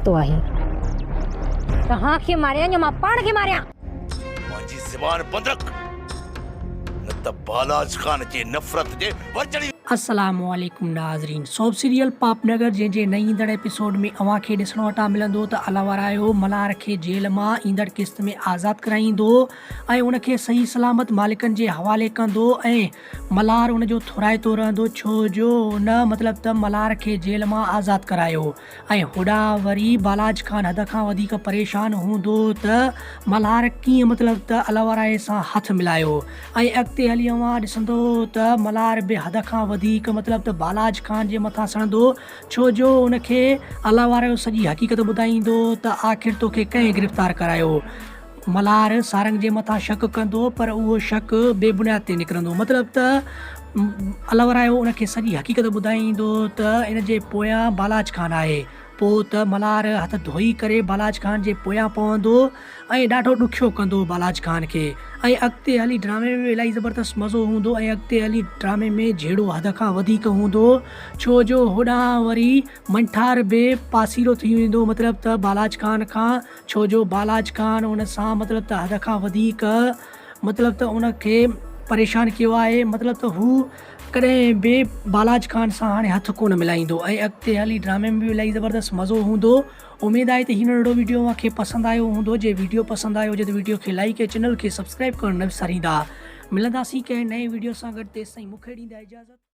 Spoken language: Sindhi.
ورتو آهي. توهان کي ماريان يا مان پاڻ کي ماريان؟ پنهنجي زبان بند رک نه ته بالاچ خان جي نفرت جي ور چڙهي. السلام عليڪم ناظرين سوپ سيريل پاپ نگر جنهن جي نئين ايندڙ ايپيسوڊ ۾ اوهان کي ڏسڻ وٽان ملندو ته الاورايو ملهار کي جيل مان ايندڙ قسط ۾ آزاد ڪرائيندو ۽ ان کي صحيح سلامت مالڪن جي حوالي ڪندو ۽ ملهار ان جو ٿورائتو رهندو ڇو جو ان مطلب ته ملهار کي جيل مان آزاد ڪرايو ۽ هوڏانهن وري بالاچ خان حد کان وڌيڪ پريشان هوندو ته ملهار ڪيئن مطلب ته الورائي سان هٿ ملايو ۽ اڳتي هلي اوهان ڏسندو ته ملهار به حد کان وڌيڪ مطلب ته بالاچ خان جي مٿان سڙندو ڇو جو ان کي الورائي سڄي حقيقت ٻڌائيندو ته آخر توکي ڪنهن گرفتار ڪرايو. ملهار سارنگ جي مٿان شڪ ڪندو پر اهو شڪ بي بنياد تي نڪرندو مطلب ته الورايو ان کي سڄي حقيقت ٻڌائيندو ته ان جي پويان بالاچ خان آهي پوء ته ملهار هٿ ڌوئي ڪري بالاچ خان جي پويان پوندو ۽ ڏاڍو ڏکيو ڪندو بالاچ خان کي ۽ اڳتي هلي ڊرامي ۾ به الاهي زبردست مزو هوندو ۽ اڳتي هلي ڊرامي ۾ جهيڙو حد کان وڌيڪ هوندو ڇو جو هوڏانهن وري منٺار به پاسيرو ٿي ويندو مطلب ته بالاچ خان کان ڇو جو بالاچ خان ان سان مطلب ته حد کان وڌيڪ مطلب ته ان کي پريشان ڪيو آهي مطلب ته هو ڪڏهن به بالاچ خان سان هاڻي هٿ ڪونه ملائيندو ۽ اڳتي هلي ڊرامي ۾ به الاهي زبردست مزو هوندو اميد آهي ته هي ننڍڙو ويڊيو اوهان کي پسند آيو هوندو جي ويڊيو پسند آيو هجي ته ويڊيو کي لائيڪ ۽ چينل کي سبسڪرائب ڪرڻ نه وساريندا ملنداسين ڪنهن نئين ويڊيو سان گڏ تيستائين مون کي ڏيندا اجازت.